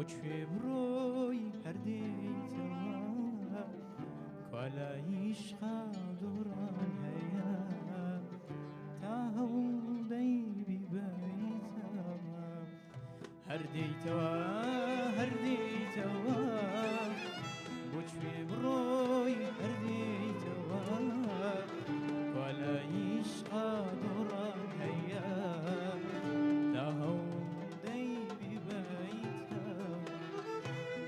بۆ کوێ بڕۆی هەر دێیتەوە، کوا لای عیشقا دۆڕان هەیە، تا هەوڵ دەی بیبەیتەوە. هەر دێیتەوە، هەر دێیتەوە، بۆ کوێ بڕۆی هەر دێیتەوە، کوا لای عیشقا دۆڕان هەیە، تا هەوڵ دەی بیبەیتەوە.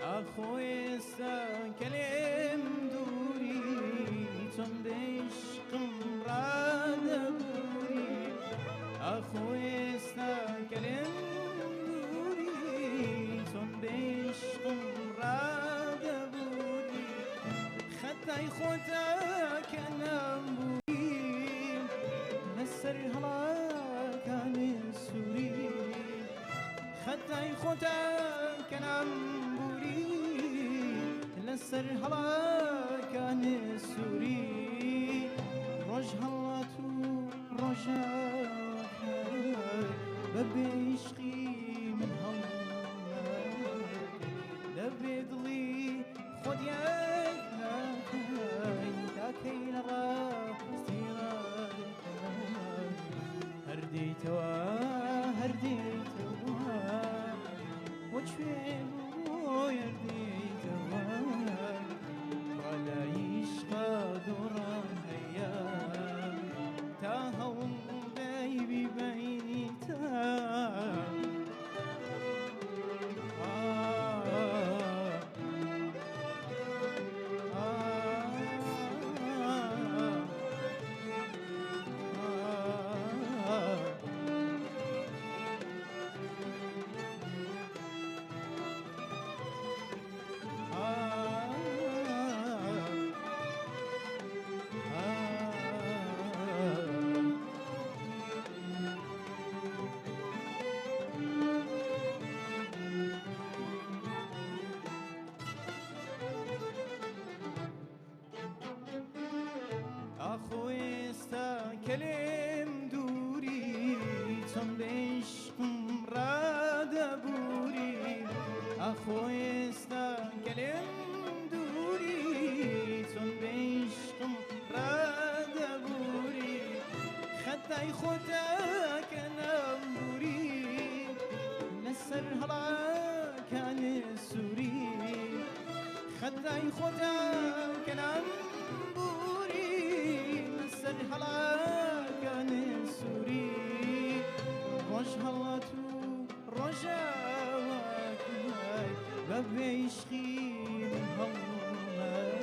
ئاخۆ ئێستا کە لێم دووری، چۆن بە عیشقم ڕادەبووری؟ ئاخۆ ئێستا کە لێم دووری، چۆن بە عیشقم ڕادەبووری؟ خەتای خۆتە کە نەمبووری لەسەر هەڵاکانی سووری، خەتای خۆتە کە نەمبووری لەسەر هەڵاکانی سووری. ڕۆژ هەڵات و ڕۆژاوەکە بەبێ عیشقی من هەڵناکەی، دەبێ دڵی خۆت یەک ناکەی، تا کەی لە ڕاستی ڕادەکەی؟ هەر دێیتەوە، هەر دێیتەوە، بۆ کوێ بڕۆی هەر دێیتەوە، کوا لای عیشقا دۆڕان هەیە، تا هەوڵ دەی بیبەیتەوە. ئاخۆ ئێستا کە لێم دووری، چۆن بە عیشقم ڕادەبووری؟ ئاخۆ ئێستا کە لێم دووری، چۆن بە عیشقم ڕادەبووری؟ خەتای خۆتە کە نەمبووری لەسەر هەڵاکانی سووری، خەتای خۆتە کە نەمبووری لەسەر هەڵاکانی سووری. ڕۆژ هەڵات و ڕۆژاوەکەی بەبێ عیشقی من هەڵناکەی،